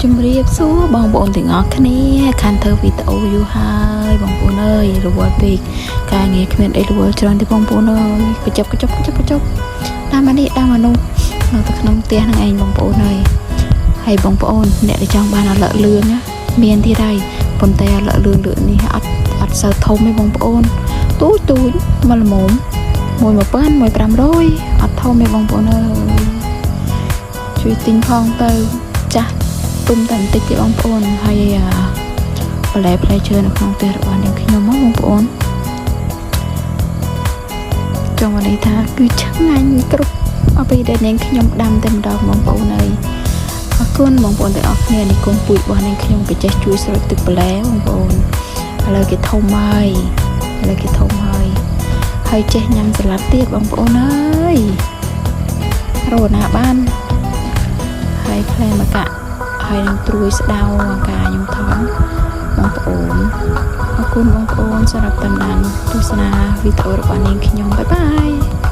ជំរាបសួរបងប្អូនទាំងអស់គ្នាខានធ្វើវីដេអូយូរហើយបងប្អូនអើយរវល់ពេកការងារគ្មានអីរវល់ច្រើនទេបងប្អូនអើយកញ្ចប់កញ្ចប់កញ្ចប់កញ្ចប់តាមអានេះតាមអានោះនៅតែក្នុងផ្ទះហ្នឹងឯងបងប្អូនអើយហើយបងប្អូនអ្នកដែលចង់បានឪឡឹកលឿងណាមានទៀតហើយប៉ុន្តែឪឡឹកលឿងលឿងនេះអត់អត់សូវធំទេបងប្អូនទូចទូចមកល្មមមួយ1000មួយ500អត់ធំទេបងប្អូនអើយជួយទិញផងទៅចាស់ ទុំតែបន្តិចទេបងប្អូនហើយអាបន្លែផ្លែឈើនៅក្នុងផ្ទះរបស់នាងខ្ញុំហ៎បងប្អូនចង់មកន័យថាគឺឆ្ងាញ់គ្រប់អ្វីដែលនាងខ្ញុំដាំតែម្ដងបងប្អូនអើយអរគុណបងប្អូនទាំងអស់គ្នានេះកូនពូជរបស់នាងខ្ញុំក៏ចេះជួយស្រោចទឹកបន្លែបងប្អូនឥឡូវគេធំហើយឥឡូវគេធំហើយហើយចេះញ៉ាំសាឡាត់ទៀតបងប្អូនអើយរកណាបានហើយផ្លែម្កាក់ ហើយនឹងត្រួយស្ដៅអាការខ្ញុំថនបងប្អូនអរគុណបងប្អូនសម្រាប់តាមដានទស្សនាវីដេអូរបស់នាងខ្ញុំbye bye.